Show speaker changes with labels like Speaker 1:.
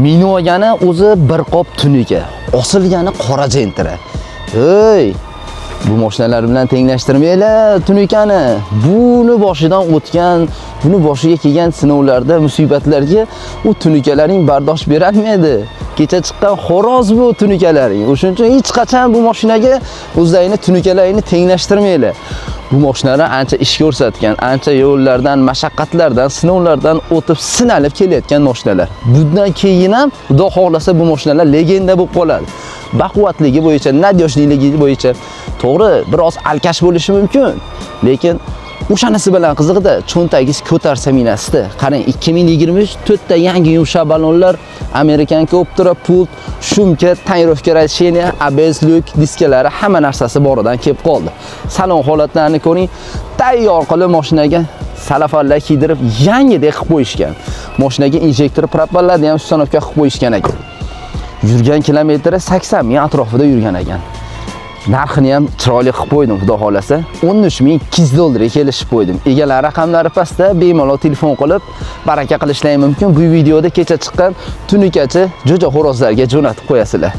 Speaker 1: Minib olgani o'zi bir qop tunuka, osilgani qora Gentra. Ey, bu mashinalar bilan tenglashtirmanglar tunukani. Buni boshidan o'tgan, buni boshiga kelgan sinovlarda, musibatlarga u tunukalaring bardosh berolmaydi. Kecha chiqqan xo'roz bu tunukalaring. O'shuning uchun hech qachon bu mashinaga o'zlaringni tunukalaringni tenglashtirmanglar. Bu mashinalar ancha ish ko'rsatgan, ancha yo'llardan, mashaqqatlardan, sinovlardan o'tib sinalib kelayotgan mashinalar. Bundan keyin ham Xudo xohlasa bu mashinalar legenda bo'lib qoladi. Baquvvatligi bo'yicha, надёжный ligi bo'yicha to'g'ri, biroz алкаш bo'lishi mumkin, lekin o'shanisi bilan qizig'ida cho'ntagingiz ko'tarsa minasida. Qarang, 2023 to'rtta yangi yumshoq balonlar, американка Optra, pult, шумка, тонировка расширение, ABS люк, diskalari, hamma narsasi boridan kelib qoldi. Salon holatlarini ko'ring, tayyor qilib mashinaga salafanlar kiydirib yangidek qilib qo'yishgan. Mashinaga injektor propanlarni ham установка qilib qo'yishgan ekan. Yurgan kilometri 80 ming atrofida yurgan ekan. Narxini ham chiroyli qilib qo'ydim, xudo xolasa. 13 200 dollarga kelishib qo'ydim. Egalar raqamlari pastda, bemalol telefon qilib baraka qilishlari mumkin. Bu videoda kecha chiqqan tunukachi jo'ja xo'rozlarga jo'natib qo'yasizlar.